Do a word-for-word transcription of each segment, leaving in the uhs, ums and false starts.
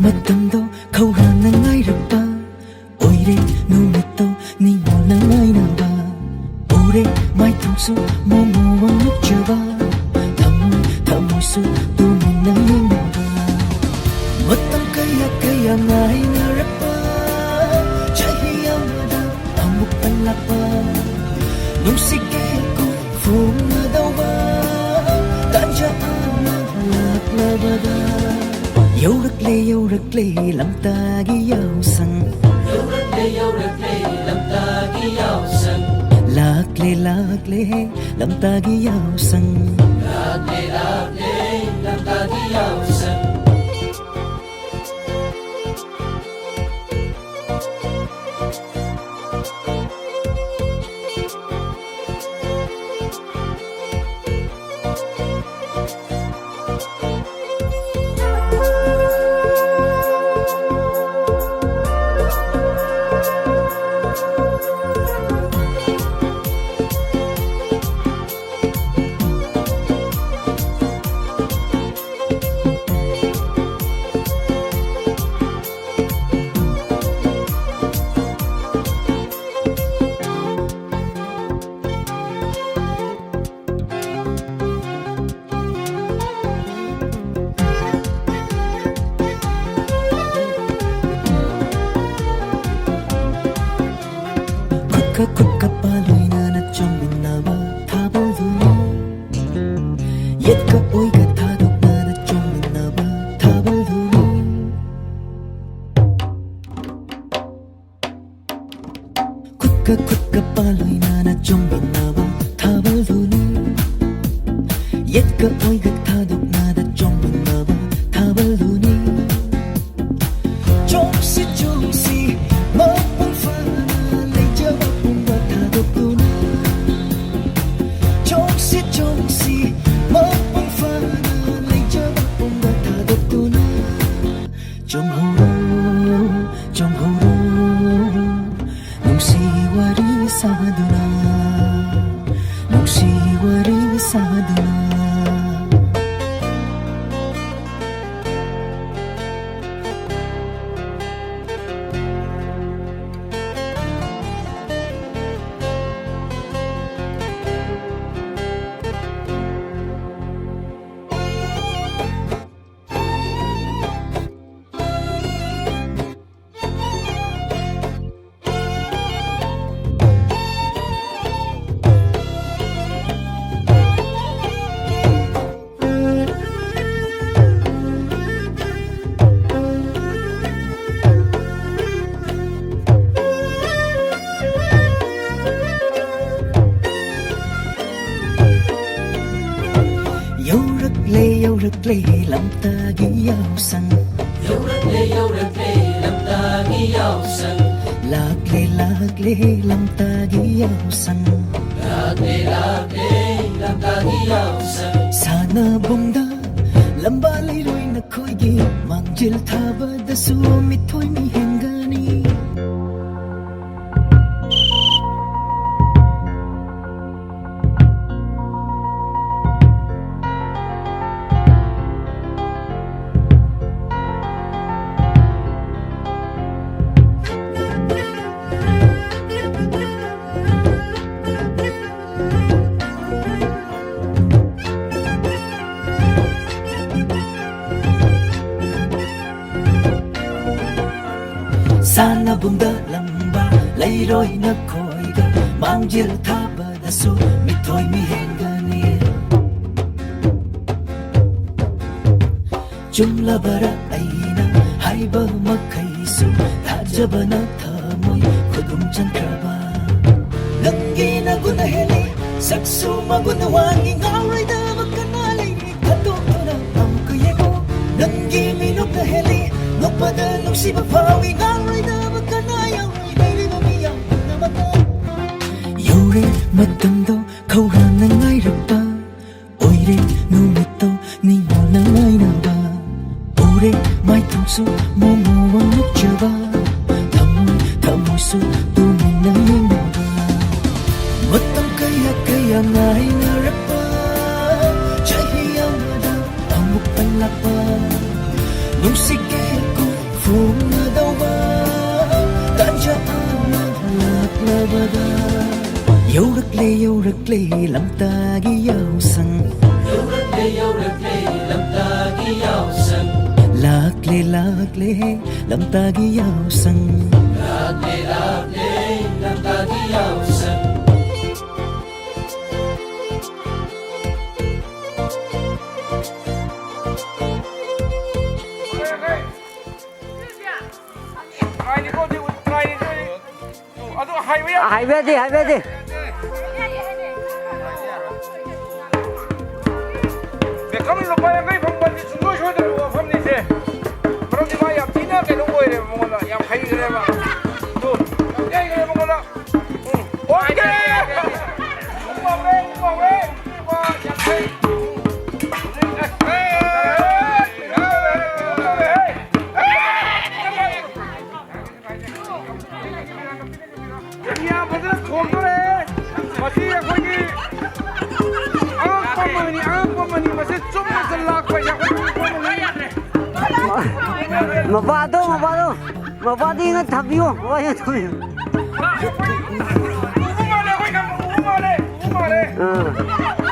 ꯃꯇꯝꯗꯣ ꯈꯧꯔꯥꯡꯅ ꯉꯥꯏꯔꯛꯄ, ꯑꯣꯏꯔꯦ ꯅꯨꯃꯤꯠꯇꯣ ꯅꯤꯡꯉꯣꯜꯅ ꯉꯥꯏꯅꯕ, ꯎꯔꯦ ꯃꯥꯏꯊꯣꯡꯁꯨ ꯃꯣꯃꯣ ꯋꯥꯡꯂꯛꯆꯕ, ꯊꯃꯣꯏ ꯊꯃꯣꯏꯁꯨ ꯇꯨꯃꯤꯟꯅ ꯌꯦꯡꯅꯕ꯫ ꯃꯇꯝ ꯀꯌꯥ ꯀꯌꯥ ꯉꯥꯏꯅꯔꯛꯄ, ꯆꯍꯤ ꯑꯃꯗ ꯑꯃꯨꯛꯇꯪ ꯂꯥꯛꯄ, ꯅꯨꯡꯁꯤꯠꯀꯤ ꯈꯣꯡꯐꯝꯗꯧꯕ ꯇꯥꯟꯖꯥ ꯑꯃ ꯂꯥꯛꯂꯕꯗ꯫ ꯌꯧꯔꯛꯂꯦ ꯌꯧꯔꯛꯂꯦ ꯂꯝꯇꯥꯒꯤ ꯌꯥꯎꯁꯪ, ꯌꯧꯔꯛꯂꯦ ꯌꯧꯔꯛꯂꯦ ꯂꯝꯇꯥꯒꯤ ꯌꯥꯎꯁꯪ, ꯂꯥꯛꯂꯦ ꯂꯥꯛꯂꯦ ꯂꯝꯇꯥꯒꯤ ꯌꯥꯎꯁꯪ, ꯂꯥꯛꯂꯦ ꯂꯥꯛꯂꯦ ꯂꯝꯇꯥꯒꯤ ꯌꯥꯎꯁꯪ꯫ ꯈꯨꯠꯀ ꯈꯨꯠꯀ ꯄꯥꯂꯣꯏꯅꯅ ꯆꯣꯡꯃꯤꯟꯅꯕ ꯊꯥꯕꯜꯗꯨꯅꯤ꯫ ꯌꯦꯠꯀ ꯑꯣꯏꯒ ꯊꯥꯗꯣꯛꯅꯅ ꯆꯣꯡꯃꯤꯟꯅꯕ ꯊꯥꯕꯜꯗꯨꯅꯤ꯫ ꯈꯨꯠꯀ ꯈꯨꯠꯀ ꯄꯥꯂꯣꯏꯅꯅ ꯆꯣꯡꯃꯤꯟꯅꯕ ꯊꯥꯕꯜꯗꯨꯅꯤ꯫ ꯌꯦꯠꯀ ꯑꯣꯏꯒ ꯊꯥꯗꯣꯛꯅꯗ ꯆꯣꯡꯃꯤꯟꯅꯕ ꯊꯥꯕꯜꯗꯨꯅꯤ꯫ ꯆꯣꯡꯁꯤ ꯆꯣꯡꯁꯤ ꯃꯄꯨꯡ ꯐꯥꯅ ꯂꯩꯖꯕ ꯄꯨꯝꯕ ꯊꯥꯗꯣꯛꯇꯨꯅ꯫ ꯆꯣꯡꯁꯤ ꯆꯣꯡꯁꯤ ꯃꯄꯨꯡ ꯐꯥꯅ ꯂꯩꯖꯕ ꯄꯨꯝꯕ ꯊꯥꯗꯣꯛꯇꯨꯅ꯫ ꯆꯣꯡꯍꯧꯔꯣ, ꯆꯣꯡꯍꯧꯔꯣ, ꯅꯨꯡꯁꯤ ꯋꯥꯔꯤ ꯁꯥꯗꯨꯅ, ꯅꯨꯡꯁꯤ ꯋꯥꯔꯤ ꯁꯥꯗꯨꯅ꯫ ꯂꯝꯇꯥꯒꯤ ꯌꯥꯎꯁꯪ꯫ ꯌꯧꯔꯛꯂꯦ, ꯌꯧꯔꯛꯂꯦ, ꯂꯝꯇꯥꯒꯤ ꯌꯥꯎꯁꯪ꯫ ꯂꯥꯛꯂꯦ, ꯂꯥꯛꯂꯦ, ꯂꯝꯇꯥꯒꯤ ꯌꯥꯎꯁꯪ꯫ ꯂꯥꯛꯂꯦ, ꯂꯥꯛꯂꯦ, ꯂꯝꯇꯥꯒꯤ ꯌꯥꯎꯁꯪ꯫ ꯁꯥꯟꯅꯕꯨꯡꯗ ꯂꯝꯕꯥ ꯂꯩꯔꯣꯏ ꯅꯈꯣꯏꯒꯤ, ꯃꯥꯡꯖꯤꯜ ꯊꯥꯕꯗꯁꯨ ꯃꯤꯊꯣꯏ ꯃꯤꯍꯦꯟꯒꯅꯤ꯫ ꯁꯥꯟꯅꯕꯨꯡꯗ ꯂꯝꯕꯥ ꯂꯩꯔꯣꯏ ꯅꯈꯣꯏꯒ, ꯃꯥꯡꯖꯤꯜ ꯊꯥꯕꯗꯁꯨ ꯃꯤꯊꯣꯏ ꯃꯤꯍꯦꯟꯒꯅꯤ꯫ ꯆꯨꯝꯂꯕꯔꯥ ꯑꯩꯅ ꯍꯥꯏꯕ ꯃꯈꯩꯁꯨ? ꯊꯥꯖꯕꯅ ꯊꯃꯣꯏ ꯈꯨꯗꯨꯝ ꯆꯟꯈ꯭ꯔꯕ꯫ ꯅꯪꯒꯤ ꯅꯒꯨꯟ ꯍꯦꯜꯂꯤ, ꯁꯛꯁꯨ ꯃꯒꯨꯟ ꯋꯥꯡꯉꯤ, ꯉꯥꯎꯔꯣꯏꯗꯕ ꯀꯅꯥ ꯂꯩꯔꯤ? ꯈꯟꯗꯣꯛꯇꯨꯅ ꯑꯃꯨꯛꯀ ꯌꯦꯡꯉꯨ, ꯅꯪꯒꯤ ꯃꯤꯅꯣꯛꯅ ꯍꯦꯜꯂꯤ, ꯅꯣꯛꯄꯗ ꯅꯨꯡꯁꯤꯕ ꯐꯥꯎꯏ, ꯉꯥꯡꯂꯣꯏꯗꯕ ꯀꯅꯥ ꯌꯥꯎꯔꯣꯏ, ꯂꯩꯔꯤꯕ ꯃꯤꯌꯥꯝ ꯄꯨꯝꯅꯃꯛꯅ꯫ ꯌꯧꯔꯦ ꯃꯇꯝꯗꯣ ꯈꯧꯔꯥꯡꯅ ꯉꯥꯏꯔꯛꯄ, ꯑꯣꯏꯔꯦ ꯅꯨꯃꯤꯠꯇꯣ ꯅꯤꯡꯉꯣꯜꯅ ꯉꯥꯏꯅꯕ, ꯎꯔꯦ ꯃꯥꯏꯊꯣꯡꯁꯨ ꯃꯣꯃꯣ ꯋꯥꯡꯂꯛꯆꯕ, ꯊꯃꯣꯏ ꯊꯃꯣꯏꯁꯨ ꯇꯨꯃꯤꯟꯅ ꯌꯦꯡꯅꯕ꯫ ꯃꯇꯝ ꯀꯌꯥ ꯀꯌꯥ ꯉꯥꯏꯅꯔꯛꯄ, ꯆꯍꯤ ꯑꯃꯗ ꯑꯃꯨꯛꯇꯪ ꯂꯥꯛꯄ, ꯅꯨꯡꯁꯤꯠ ꯀꯌꯥ ꯀꯨꯝ ꯐꯣꯡꯅꯗꯧꯕ ꯇꯥꯟꯖꯥ ꯑꯃ ꯂꯥꯛꯂꯕꯗ꯫ ꯌꯧꯔꯛꯂꯦ, ꯌꯧꯔꯛꯂꯦ, ꯂꯝꯇꯥꯒꯤ ꯌꯥꯎꯁꯪ꯫ ꯌꯧꯔꯛꯂꯦ, ꯌꯧꯔꯛꯂꯦ, ꯂꯝꯇꯥꯒꯤ ꯌꯥꯎꯁꯪ꯫ ꯂꯥꯛꯂꯦ, ꯂꯥꯛꯂꯦ, ꯂꯝꯇꯥꯒꯤ ꯌꯥꯎꯁꯪ꯫ ꯂꯥꯛꯂꯦ, ꯂꯥꯛꯂꯦ, ꯂꯝꯇꯥꯒꯤ ꯌꯥꯎꯁꯪ꯫ ꯑꯗꯨ ꯍꯥꯏꯕ ꯌꯥꯗꯦ꯫ ꯍꯥꯏꯕ ꯌꯥꯗꯦ, ꯍꯥꯏꯕ ꯌꯥꯗꯦ꯫ ꯕꯦꯀꯝ ꯂꯨꯄꯥ ꯌꯥꯡꯈꯩ ꯐꯪꯕ꯫ ꯌꯩꯈ꯭ꯔꯦꯕ꯫ ꯇꯨ, ꯌꯩꯈ꯭ꯔꯦ ꯃꯉꯣꯟꯗ꯫ ꯎꯝ, ꯑꯣꯀꯦ꯫ ꯎꯝ, ꯍꯧꯔꯦ, ꯎꯝ, ꯍꯧꯔꯦ꯫ ꯂꯨꯄꯥ ꯌꯥꯡꯈꯩ꯫ ꯌꯥꯝ ꯐꯖꯅ ꯈꯣꯡꯗꯣꯔꯦ꯫ ꯃꯁꯤ ꯑꯩꯈꯣꯏꯒꯤ ꯑꯉꯛꯄ ꯑꯃꯅꯤ, ꯑꯉꯛꯄ ꯑꯃꯅꯤ꯫ ꯃꯁꯤ ꯆꯨꯝꯅ ꯁꯨꯝ ꯂꯥꯛꯄ ꯌꯥꯄꯣꯠ ꯑꯉꯛꯄ ꯑꯃꯅꯤ꯫ ꯃꯄꯥꯗꯣ, ꯃꯄꯥꯗꯣ, ꯃꯄꯥꯗꯤ ꯉ ꯊꯝꯕꯤꯌꯣ, ꯃꯄꯥꯗꯤ ꯉ ꯊꯝꯕꯤꯌꯣ꯫ ꯎꯕ ꯃꯥꯜꯂꯦ, ꯑꯩꯈꯣꯏ ꯈꯪ-, ꯎꯕ ꯃꯥꯜꯂꯦ, ꯎꯕ ꯃꯥꯜꯂꯦ꯫ ꯑꯥ꯫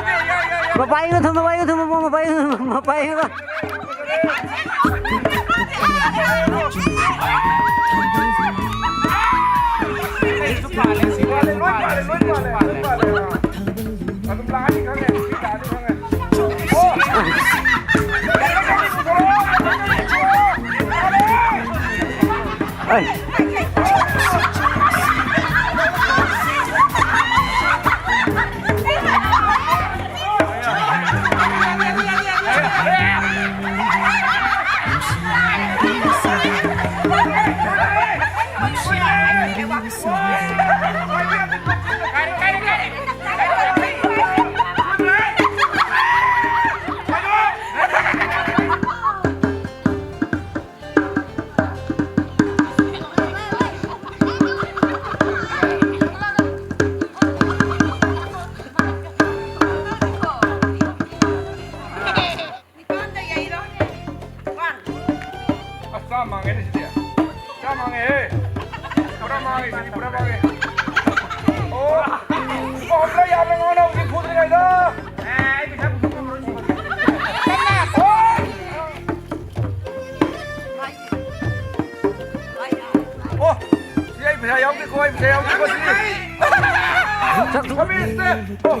ꯌꯥꯏ, ꯌꯥꯏ, ꯌꯥꯏ, ꯌꯥꯏ꯫ ꯃꯄꯥꯗꯤ ꯉ ꯊꯝꯃꯣ, ꯃꯄꯥꯗꯤ ꯉ ꯊꯝꯃꯣ, ꯃꯄꯥꯗꯤ ꯉ ꯊꯝꯃꯣ, ꯃꯄꯥꯗꯤ ꯉ ꯊꯝꯃꯣ꯫ ꯅꯤꯄꯥꯟꯗ ꯌꯩꯔꯣ꯫ ꯋꯥꯟ꯫ ꯑꯁ, ꯆꯥꯝ ꯃꯥꯡꯉꯦꯅꯦ ꯁꯤꯗꯤ꯫ ꯆꯥꯝ ꯃꯥꯡꯉꯦꯍꯦ꯫ ꯄꯨꯔꯥ ꯃꯥꯡꯉꯦ ꯁꯤꯗꯤ, ꯄꯨꯔꯥ ꯃꯥꯡꯉꯦ꯫ ꯑꯣ꯫ ꯂꯨꯄꯥ ꯍꯨꯝꯗ꯭ꯔꯥ ꯌꯥꯝꯅ ꯉꯥꯡꯅ ꯍꯧꯖꯤꯛ ꯐꯨꯗ꯭ꯔꯤꯉꯩꯗ꯫ ꯑꯦ, ꯑꯩ ꯄꯩꯁꯥ ꯄꯨꯊꯣꯛꯄ ꯉꯝꯃꯔꯣꯏ ꯁꯤꯃꯗꯤ꯫ ꯑꯣ꯫ ꯑꯣ, ꯁꯤ ꯑꯩ ꯄꯩꯁꯥ ꯌꯥꯎꯗꯦꯀꯣ, ꯑꯩ ꯄꯩꯁꯥ ꯌꯥꯎꯗꯦꯀꯣ, ꯁꯤꯗꯤ꯫ ꯁꯕꯤꯁꯇ꯫ ꯑꯣ,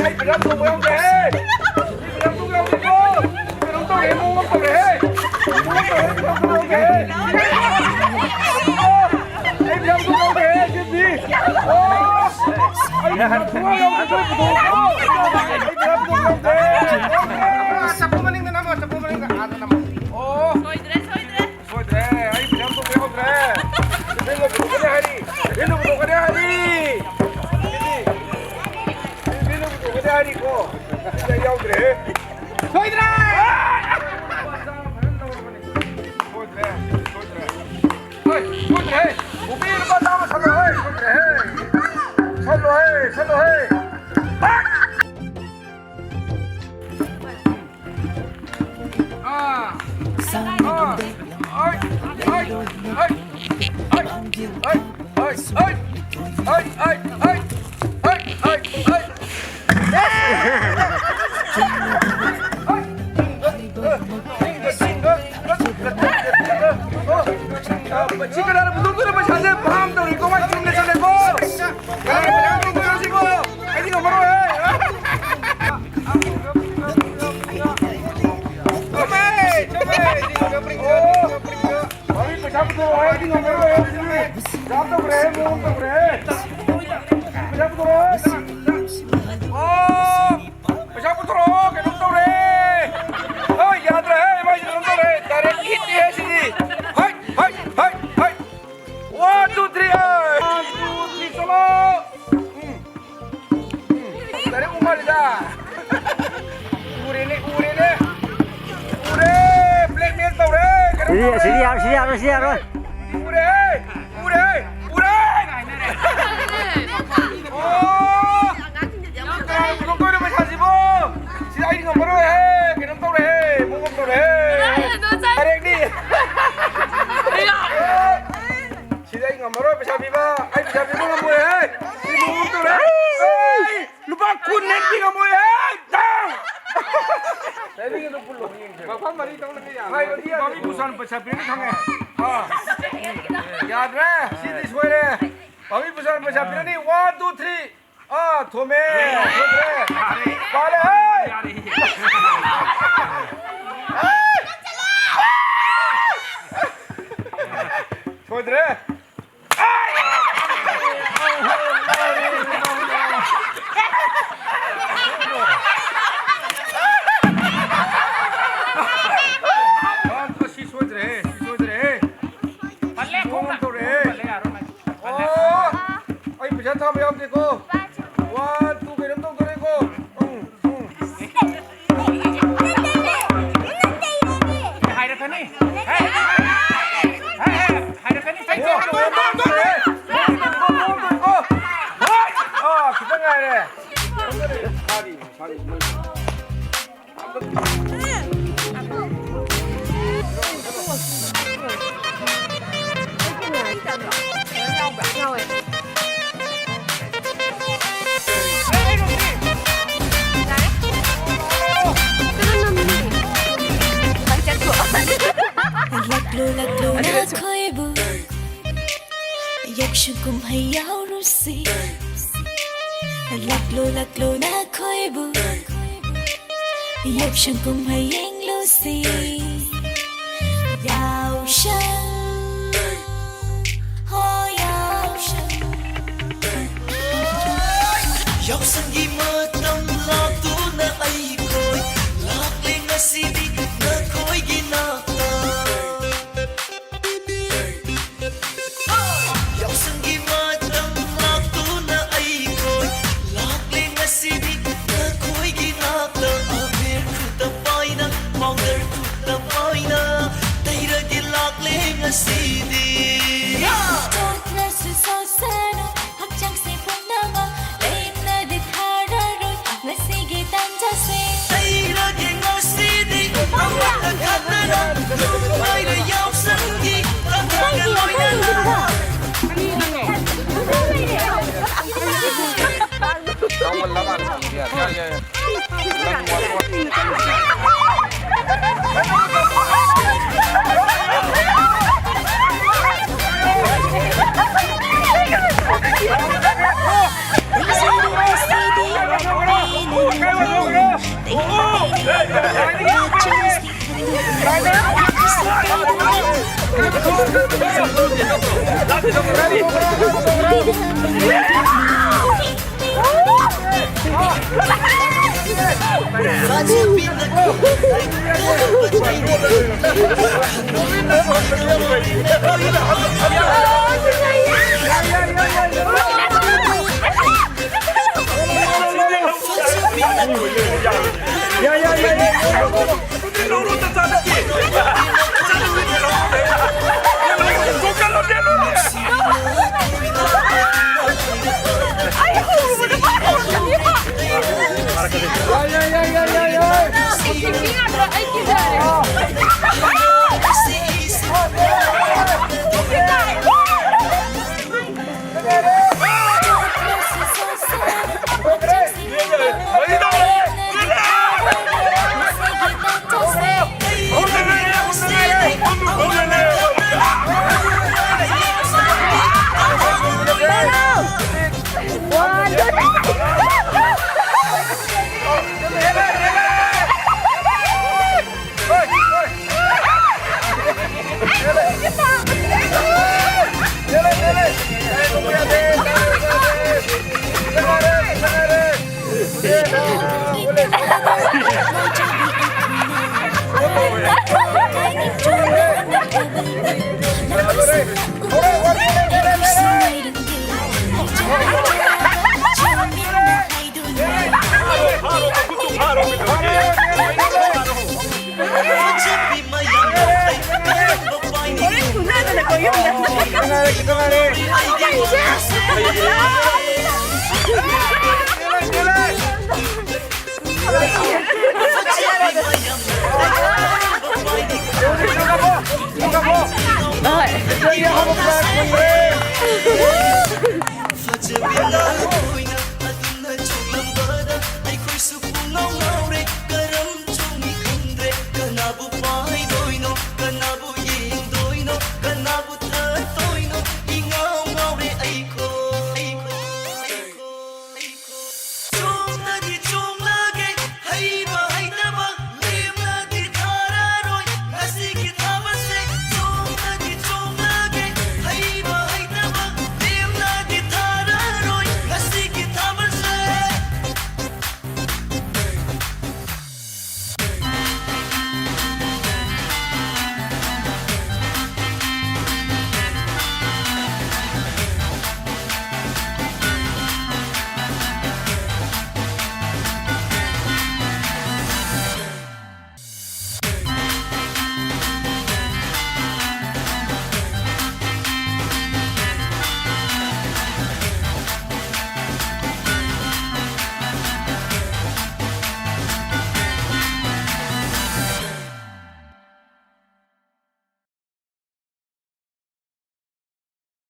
ꯑꯩ ꯄꯩꯁꯥ ꯊꯣꯡꯕ ꯌꯥꯎꯗꯦꯍꯦ꯫ ꯑꯩ ꯄꯩꯁꯥ ꯊꯣꯡꯕ ꯌꯥꯎꯗꯦꯀꯣ꯫ ꯀꯩꯅꯣꯝ ꯇꯧꯔꯦ, ꯃꯑꯣꯡ ꯑꯃ ꯇꯧꯔꯦꯍꯦ꯫ ꯃꯑꯣꯡ ꯑꯃ ꯇꯧꯔꯦ, ꯄꯩꯁꯥ ꯊꯣꯡꯕ ꯌꯥꯎꯗꯦꯍꯦ꯫ ꯑꯣ, ꯑꯩ ꯄꯩꯁꯥ ꯊꯣꯡꯕ ꯌꯥꯎꯗꯦꯍꯦ, ꯁꯤꯗꯤ꯫ ꯑꯣ, ꯑꯩ ꯄꯩꯁꯥ ꯊꯣꯡꯕ ꯌꯥꯎꯗꯦꯀꯣ, ꯄꯨꯊꯣꯛꯑꯣꯀꯣ꯫ ꯑꯩ ꯄꯩꯁꯥ ꯊꯣꯡꯕ ꯌꯥꯎꯗꯦ꯫ ꯆꯐꯨ ꯃꯅꯤꯡꯗ ꯅꯝꯃꯣ, ꯆꯐꯨ ꯃꯅꯤꯡꯗ, ꯑꯥꯗ ꯅꯝꯃꯣ꯫ ꯑꯣ꯫ ꯁꯣꯏꯗ꯭ꯔꯦ, ꯁꯣꯏꯗ꯭ꯔꯦ꯫ ꯁꯣꯏꯗ꯭ꯔꯦ, ꯑꯩ ꯄꯩꯁꯥ ꯊꯣꯡꯕ ꯌꯥꯎꯗ꯭ꯔꯦ꯫ ꯁꯣꯏꯗ꯭ꯔꯦ! ꯁꯣꯏꯗ꯭ꯔꯦ, ꯁꯣꯏꯗ꯭ꯔꯦ꯫ ꯍꯣꯏ, ꯁꯣꯏꯗ꯭ꯔꯦ꯫ ꯀꯣꯐꯤ ꯂꯨꯄꯥ ꯆꯥꯝꯃ ꯁꯠꯂꯣ, ꯍꯣꯏ, ꯁꯣꯏꯗ꯭ꯔꯦ꯫ ꯁꯠꯂꯣ, ꯍꯣꯏ, ꯁꯠꯂꯣ, ꯍꯣꯏ꯫ ꯑꯥ꯫ ꯑꯥ꯫ ꯍꯣꯏ, ꯍꯣꯏ, ꯍꯣꯏ꯫ ꯍꯣꯏ, ꯍꯣꯏ, ꯍꯣꯏ꯫ ꯁꯤ ꯀꯅꯥꯅ ꯄꯨꯊꯣꯛꯇꯣꯏꯅꯣ? ꯄꯩꯁꯥꯁꯦ ꯐꯥꯝ ꯇꯧꯔꯤꯀꯣ, ꯃꯥꯏ ꯆꯨꯝꯅ ꯆꯠꯂꯦꯀꯣ꯫ ꯀꯅꯥꯅ ꯄꯩꯁꯥ ꯄꯨꯊꯣꯛꯇꯣꯏꯅꯣ ꯁꯤꯕꯣ? ꯑꯩꯗꯤ ꯉꯝꯃꯔꯣꯏꯍꯦ꯫ ꯆꯨꯝꯃꯦ, ꯆꯨꯝꯃꯦ꯫ ꯑꯣ꯫ ꯃꯃꯤ ꯄꯩꯁꯥ ꯄꯨꯊꯣꯔꯛꯑꯣ, ꯑꯩꯗꯤ ꯉꯝꯃꯔꯣꯏ, ꯑꯩꯗꯤ ꯖꯥꯝ ꯇꯧꯈ꯭ꯔꯦ, ꯃꯑꯣꯡ ꯇꯧꯈ꯭ꯔꯦ꯫ ꯄꯩꯁꯥ ꯄꯨꯊꯣꯔꯛꯑꯣ꯫ ꯑꯣ, ꯄꯩꯁꯥ ꯄꯨꯊꯣꯔꯛꯑꯣ, ꯀꯩꯅꯣꯝ ꯇꯧꯔꯦ꯫ ꯍꯣꯏ, ꯌꯥꯗ꯭ꯔꯦ, ꯃꯥꯏꯁꯦ ꯀꯩꯅꯣꯝ ꯇꯧꯔꯦ꯫ Direct hit ꯅꯤꯍꯦ ꯁꯤꯗꯤ꯫ ꯍꯣꯏ, ꯍꯣꯏ, ꯍꯣꯏ, ꯍꯣꯏ꯫ One, two, three, ꯍꯣꯏ꯫ One, two, three, ꯆꯠꯂꯣ꯫ ꯎꯝ꯫ ꯎꯝ꯫ ꯗꯥꯏꯔꯦꯛ ꯎ ꯃꯥꯜꯂꯤꯗ꯫ ꯎꯔꯦꯅꯦ, ꯎꯔꯦꯅꯦ꯫ ꯎꯔꯦ, blackmail ꯇꯧꯔꯦ꯫ ꯀꯩꯅꯣ ꯁꯤꯗꯤ, ꯇꯧꯔꯦ꯫ ꯁꯤꯗꯤ ꯌꯥꯔꯣꯏ, ꯁꯤꯗꯤ ꯌꯥꯔꯣꯏ, ꯁꯤꯗꯤ ꯌꯥꯔꯣꯏ꯫ ꯎꯔꯦ, ꯎꯔꯦ, ꯎꯔꯦ꯫ ꯑꯣ! ꯀꯅꯥꯅ ꯄꯨꯊꯣꯛꯇꯣꯏꯅꯣ ꯄꯩꯁꯥꯁꯤꯕꯣ? ꯁꯤꯗꯤ ꯑꯩ ꯉꯝꯃꯔꯣꯏꯍꯦ꯫ ꯀꯩꯅꯣꯝ ꯇꯧꯔꯦꯍꯦ꯫ ꯃꯑꯣꯡ ꯑꯃ ꯇꯧꯔꯦꯍꯦ꯫ ꯀꯅꯥꯅꯣ ꯆꯠ- ꯗꯥꯏꯔꯦꯛꯅꯤ꯫ ꯁꯤꯗꯤ ꯑꯩ ꯉꯝꯃꯔꯣꯏ ꯄꯩꯁꯥ ꯄꯤꯕ꯫ ꯑꯩ ꯄꯩꯁꯥ ꯄꯤꯕ ꯉꯝꯃꯣꯏꯍꯦ꯫ ꯁꯤ ꯃꯑꯣꯡ ꯑꯃ ꯇꯧꯔꯦ꯫ ꯑꯩ ꯂꯨꯄꯥ ꯀꯨꯟ ꯍꯦꯟ ꯄꯤ ꯉꯝꯃꯣꯏꯍꯦ꯫ ꯗꯥꯎ! ꯃꯐꯝ ꯃꯔꯤ ꯇꯧꯅꯕ ꯌꯥꯅꯤ꯫ ꯍꯥꯏꯕꯗꯤ ꯌꯥꯗꯦ꯫ ꯕꯥꯕꯤ ꯕꯨꯁꯥꯟ ꯄꯩꯁꯥ ꯄꯤꯔꯅꯤ ꯈꯪꯉꯦ꯫ ꯑꯥ꯫ ꯌꯥꯗ꯭ꯔꯦ꯫ ꯁꯤꯗꯤ ꯁꯣꯏꯔꯦ꯫ ꯕꯥꯕꯤ ꯕꯨꯁꯥꯟ ꯄꯩꯁꯥ ꯄꯤꯔꯅꯤ꯫ One, two, three꯫ ꯑꯥ, ꯊꯣꯝꯃꯦ꯫ ꯊꯣꯝꯃꯦ꯫ ꯄꯥꯜꯂꯦ, ꯍꯩ! ꯌꯥꯔꯦ꯫ ꯁꯣꯏꯗ꯭ꯔꯦ꯫ ꯁꯤ ꯁꯣꯏꯗ꯭ꯔꯦꯍꯦ, ꯁꯤ ꯁꯣꯏꯗ꯭ꯔꯦꯍꯦ꯫ ꯄꯜꯂꯦ, ꯁꯤ ꯃꯑꯣꯡ ꯑꯃ ꯇꯧꯔꯦꯍꯦ꯫ ꯄꯜꯂꯦ, ꯌꯥꯔꯣꯏ꯫ ꯑꯣ, ꯑꯩ ꯄꯩꯁꯥ ꯊꯥꯕ ꯌꯥꯎꯗꯦꯀꯣ꯫ One, two, ꯀꯩꯅꯣꯝ ꯇꯧꯗꯣꯔꯦꯀꯣ꯫ ꯎꯝ, ꯎꯝ꯫ ꯂꯥꯛꯂꯣ, ꯂꯥꯛꯂꯣ, ꯅꯈꯣꯏꯕꯨ ꯌꯥꯎꯁꯪ ꯀꯨꯝꯍꯩ ꯌꯥꯎꯔꯨꯁꯤ꯫ ꯂꯥꯛꯂꯣ, ꯂꯥꯛꯂꯣ, ꯅꯈꯣꯏꯕꯨ ꯌꯥꯎꯁꯪ ꯀꯨꯝꯍꯩ ꯌꯦꯡꯂꯨꯁꯤ꯫ ꯌꯥꯎꯁꯪ, ꯍꯣ, ꯌꯥꯎꯁꯪ꯫ ꯌꯥꯎꯁꯪꯒꯤ ꯃꯇꯝ ꯂꯥꯛꯇꯨꯅ ꯑꯩꯈꯣꯏ ꯂꯥꯛꯂꯦ ꯉꯁꯤꯗꯤ ꯅꯈꯣꯏꯒꯤ ꯅꯥꯛꯇ꯫ ꯌꯥꯎꯁꯪꯒꯤ ꯃꯇꯝ ꯂꯥꯛꯇꯨꯅ ꯑꯩꯈꯣꯏ ꯂꯥꯛꯂꯦ ꯉꯁꯤꯗꯤ ꯅꯈꯣꯏꯒꯤ ꯅꯥꯛꯇ꯫ ꯑꯕꯦꯔ ꯈꯨꯠꯇ ꯄꯥꯏꯅ, powder ꯈꯨꯠꯇ ꯄꯥꯏꯅ, ꯇꯩꯔꯒꯦ ꯂꯥꯛꯂꯦ ꯉꯁꯤꯗꯤ꯫ ꯆꯣꯠꯂꯁꯨ ꯆꯣꯠꯁꯅꯨ, ꯍꯛꯆꯥꯡꯁꯦ ꯄꯨꯝꯅꯃꯛ ꯂꯦꯝꯅꯗꯤ ꯊꯥꯔꯔꯣꯏ ꯉꯁꯤꯒꯤ ꯇꯥꯟꯖꯥꯁꯦ꯫ ꯇꯩꯔꯒꯦ ꯉꯁꯤꯗꯤ ꯑꯃꯠꯇ ꯈꯟꯗꯅ, ꯅꯨꯡꯉꯥꯏꯔ ꯌꯥꯎꯁꯪꯒꯤ ꯇꯥꯟꯖꯥꯒ ꯂꯣꯏꯅꯅ꯫ ꯌꯥ, ꯌꯥ, ꯌꯥ꯫